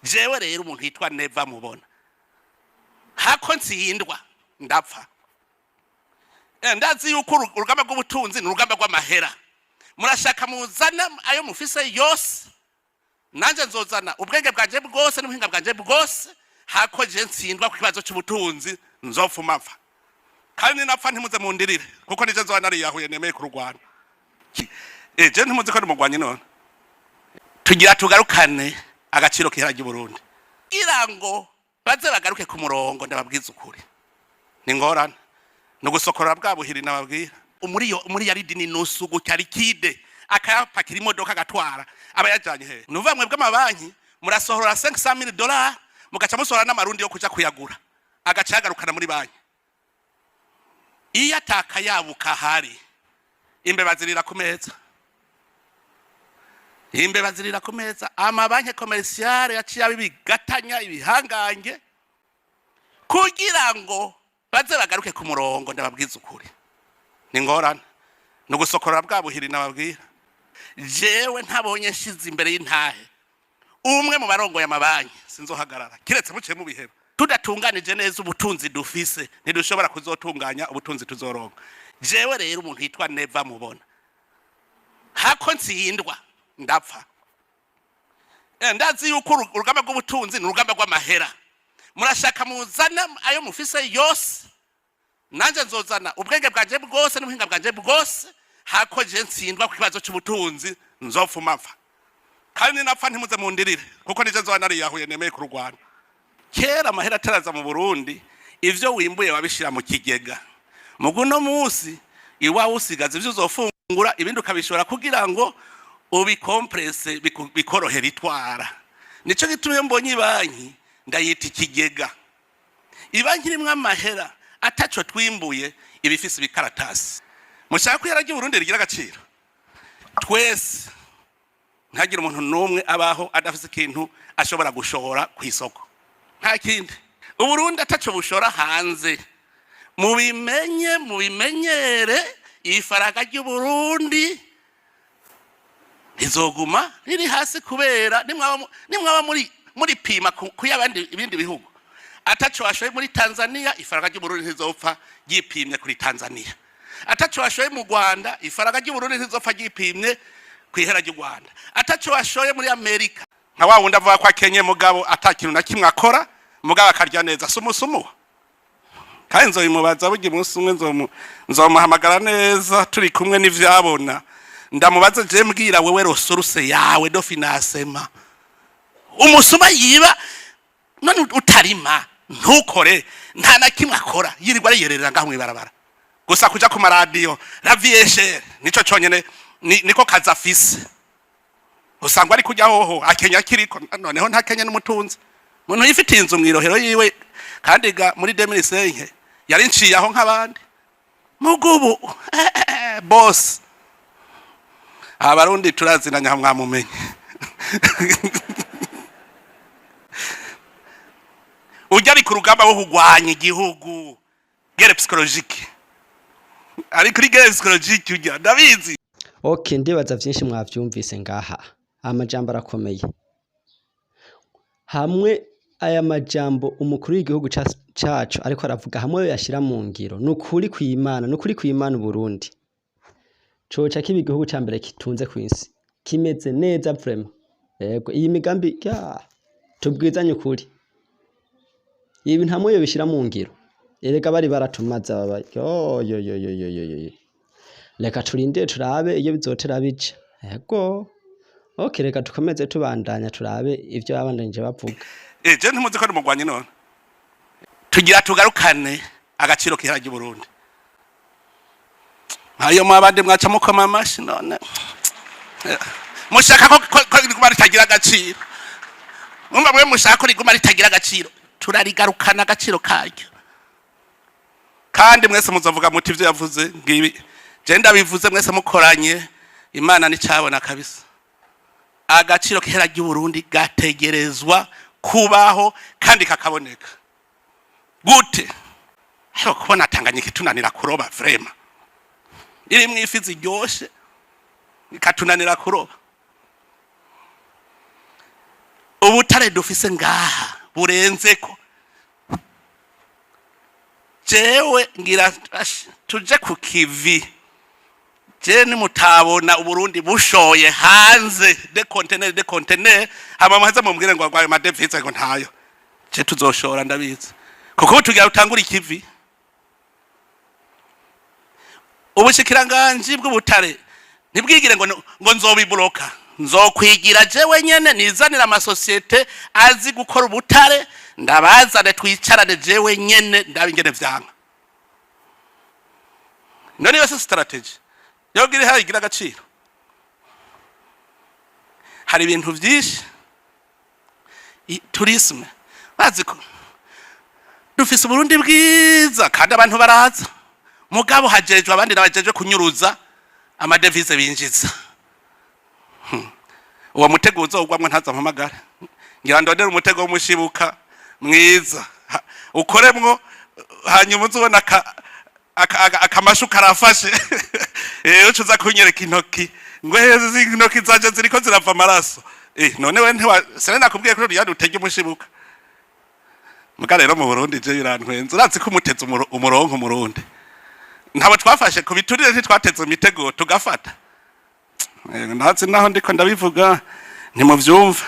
Jewe rero umuntu yitwa Neva mubona hako ntsindwa ndapfa. Ndazi yuko urugamba rw'ubutunzi ni urugamba rw'amahera. Murashaka muzana ayo mufise yose, nanje nzozana ubwenge bwanje bwose n'ubuhinga bwanje bwose. Hako je ntsindwa ku kibazo c'ubutunzi, nzopfuma mpfa. Kandi napfa ntimuze mundirire, kuko nije nzoba nariyahuye nemeye kurugwana. Je ntimuzi ko ndi umugwanyi. None tugira tugarukane agaciro k'ihera ry'Uburundi kugira ngo baze bagaruke ku murongo. Ndababwiza ukuri, ni ngorane, ni ugusokorora bwa buhiri nababwira. Umuriyo muri yaridi ni nusu gutya liquide, akayapakira imodoka agatwara, aba yajanye he? Ni ukuvuga mwebwe amabanki murasohora 500 dollars, mugaca musohora n'amarundi yo kuja kuyagura, agaca yagarukana muri banki. Iyo atakayabuka hari imbeba zirira ku meza, imbeba zirira ku meza. Amabanki commerciales yaciye aba ibigatanya, ibihangange. Kugira ngo baze bagaruke ku murongo, ndababwiza ukuri, ni ngorane, ni ugusokorora bwa buhiri nababwira. Jewe ntabonye nshize imbere y'intahe umwe mu barongoye amabanki, sinzohagarara, kiretse muciye mu biheba. Tudatunganije neza ubutunzi dufise, ntidushobora kuzotunganya ubutunzi tuzoronka. Jewe rero umuntu yitwa Neva mubona hako ntsindwa ndapfa. Ndazi yuko urugamba rw'ubutunzi ni urugamba rw'amahera. Murashaka muzana ayo mufise yose, nanje nzozana ubwenge bwanje bwose n'ubuhinga bwanje bwose. Hako je ntsindwa ku kibazo c'ubutunzi, nzopfuma mpfa. Kandi napfa ntimuze mundirire, kuko nije nzoba nariyahuye nemeye kurugwana. Kera amahera ataraza mu Burundi, ivyo wimbuye wabishira mu kigega. Muguno munsi iwawe usigaza ivyo uzofungura, ibindi ukabishora kugira ngo ubi compresse, bikorohera itwara. Nico gituma iyo mbonye ibanki ndayita ikigega. Ibanki irimwo amahera ataco twimbuye, iba ifise ibikaratasi. Mushaka ko ihera ry'Uburundi rigira agaciro, twese ntagire umuntu n'umwe abaho adafise ikintu ashobora gushora ku isoko. Nta kindi, Uburundi ataco bushora hanze, mubimenye, mubimenyere, ifaranga ry'Uburundi rizoguma riri hasi, kubera nimwaba muri pima ku y'abandi ibindi bihugu, ataco washoye muri Tanzania, ifaranga ry'Uburundi ntizopfa ryipimye kuri Tanzania. Ataco washoye mu Rwanda, ifaranga ry'Uburundi ntizopfa ryipimye ku ihera ry'u Rwanda. Ataco washoye muri Amerika, nka wa wundi avuga ko akenye mugabo ata kintu na kimwe akora, mugabo akarya neza, sumusumuwa. Kandi nzobimubaza burya umunsi umwe, nzomuhamagara neza turi kumwe n'ivyabona, ndamubaze: je mbwira wewe, ressource yawe de financement? Umusuma yiba none utarima, ntukore, nta na kimwe akora, yirirwa ariyererera ngaho mw'ibarabara gusa, kuja ku maradiyo, la vie est chère, nico conyene niko kazi afise. Usanga ari kujya hoho akenya kiriko noneho ntakenya n'umutunzi. Umuntu yifitiye inzu mw'irohero yiwe, kandi ga muri 2005 yari nciye aho nk'abandi mugubu boss. Abarundi turazinanya, mwamumenye. Ujya ari ku rugamba wo kurwanya igihugu, guerre psychologique, ari kuri guerre psychologique ujya, ndabizi. Ok, ndibaza vyinshi mwavyumvise ngaha. Amajambo arakomeye. Hamwe aya majambo umukuru w'igihugu cacu ariko aravuga, hamwe yoyashira mu ngiro, ni ukuri kw'Imana, ni ukuri kw'Imana, Uburundi coca kiba igihugu ca mbere kitunze kw'isi, kimeze neza vraiment. Yego, iyi migambi ya tubwizanye ukuri, ibi hamwe yobishira mu ngiro, erega bari baratumaze aba yo yo yo yo yo yo yo. Reka turindire turabe iyo bizotera bija. Yego, ok, reka dukomeze tubandanya turabe ivyo babandanije bavuga. Je ntimuzi ko ndi umugwanyi. None tugira tugarukane agaciro k'ihera ry'Uburundi. Nkayo mwabandi mwaca mukoma amashi. None mushaka ko riguma ritagira agaciro? Mwumva mwe mushaka ko riguma ritagira agaciro? Turarigarukana agaciro karyo, kandi mwese muzovuga muti ivyo yavuze ngibi. Je ndabivuze mwese mukoranye, Imana nicabona kabisa. Agaciro k'ihera ry'Uburundi gategerezwa kubaho kandi kakaboneka. Gute? Ariko kubona Tanganyika itunanira kuroba, vraiment, irimwo ifi ziryoshe ikatunanira kuroba. Ubutare dufise ngaha burenzeko. Jewe ngira ash, tuje ku kivi. Je nimutabona Uburundi bushoye hanze des conteneurs, des conteneurs, hama muheze mumbwire ngo ayo ma devises ngo ntayo. Je tuzoshora, ndabizi, kuko ubu tugira utangura ikivi. Ubushikiranganji bw'ubutare ntibwigire ngo nzobiburoka, nzokwigira jewe nyene, nizanira amasosiyete azi gukora ubutare, ndabazane twicarane, jewe nyene ndabe ingene vyanka. None yose strategy yogira ihari igira agaciro. Hari ibintu vyinshi. Tourisme, bazi ko dufise Uburundi bwiza kandi abantu baraza, mugabo hajejwe abandi nabajejwe kunyuruza ama devises binjiza. Uwo mutego uzogwamwo ntaza mpamagara. Ngira ndondere umutego w'umushibuka mwiza, ukoremwo, hanyuma uzubona akamashu karafashe. Uca uza kunyereka intoki ngo heza intoki zanje ziriko zirava amaraso. None we ntiwa sere nakubwiye ko rya utege umushibuka. Muga rero mu Burundi je birantwenza, urazi ko umuteze umurongo umurundi ntabo twafashe ku biturire, ntitwateze imitego tugafata. Ntazi naho ndiko ndabivuga ntimuvyumva.